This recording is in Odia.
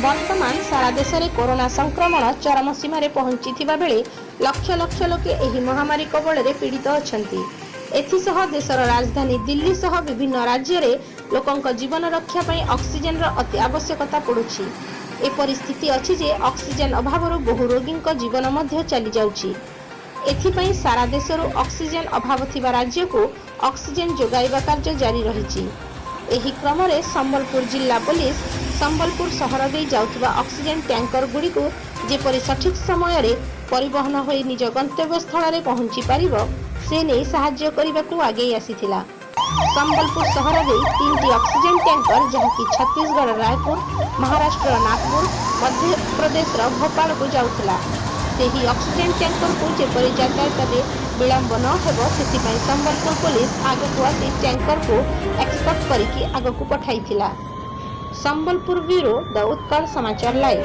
ବର୍ତ୍ତମାନ ସାରା ଦେଶରେ କରୋନା ସଂକ୍ରମଣ ଚରମ ସୀମାରେ ପହଞ୍ଚିଥିବା ବେଳେ ଲକ୍ଷ ଲକ୍ଷ ଲୋକେ ଏହି ମହାମାରୀ କବଳରେ ପୀଡ଼ିତ ଅଛନ୍ତି। ଏଥିସହ ଦେଶର ରାଜଧାନୀ ଦିଲ୍ଲୀ ସହ ବିଭିନ୍ନ ରାଜ୍ୟରେ ଲୋକଙ୍କ ଜୀବନ ରକ୍ଷା ପାଇଁ ଅକ୍ସିଜେନର ଅତି ଆବଶ୍ୟକତା ପଡୁଛି। ଏପରି ସ୍ଥିତି ଅଛି ଯେ ଅକ୍ସିଜେନ ଅଭାବରୁ ବହୁ ରୋଗୀଙ୍କ ଜୀବନ ମଧ୍ୟ ଚାଲିଯାଉଛି। ଏଥିପାଇଁ ସାରା ଦେଶରୁ ଅକ୍ସିଜେନ ଅଭାବ ଥିବା ରାଜ୍ୟକୁ ଅକ୍ସିଜେନ ଯୋଗାଇବା କାର୍ଯ୍ୟ ଜାରି ରହିଛି। ଏହି କ୍ରମରେ ସମ୍ବଲପୁର ଜିଲ୍ଲା ପୋଲିସ ସମ୍ବଲପୁର ସହର ଦେଇ ଯାଉଥିବା ଅକ୍ସିଜେନ ଟ୍ୟାଙ୍କର ଗୁଡ଼ିକୁ ଯେପରି ସଠିକ୍ ସମୟରେ ପରିବହନ ହୋଇ ନିଜ ଗନ୍ତବ୍ୟ ସ୍ଥଳରେ ପହଞ୍ଚି ପାରିବ, ସେ ନେଇ ସାହାଯ୍ୟ କରିବାକୁ ଆଗେଇ ଆସିଥିଲା। ସମ୍ବଲପୁର ସହର ଦେଇ ତିନିଟି ଅକ୍ସିଜେନ ଟ୍ୟାଙ୍କର, ଯାହାକି ଛତିଶଗଡ଼ ରାୟପୁର, ମହାରାଷ୍ଟ୍ରର ନାଗପୁର, ମଧ୍ୟପ୍ରଦେଶର ଭୋପାଳକୁ ଯାଉଥିଲା, ସେହି ଅକ୍ସିଜେନ ଟ୍ୟାଙ୍କରକୁ ଯେପରି ଯାତାୟାତରେ ବିଳମ୍ବ ନ ହେବ, ସେଥିପାଇଁ ସମ୍ବଲପୁର ପୋଲିସ ଆଗକୁ ଆସି ଟ୍ୟାଙ୍କରକୁ ଏସ୍କର୍ଟ କରିକି ଆଗକୁ ପଠାଇଥିଲା। ସମ୍ବଲପୁର ବ୍ୟୁରୋ, ଦ ଉତ୍କଳ ସମାଚାର ଲାଇଭ୍।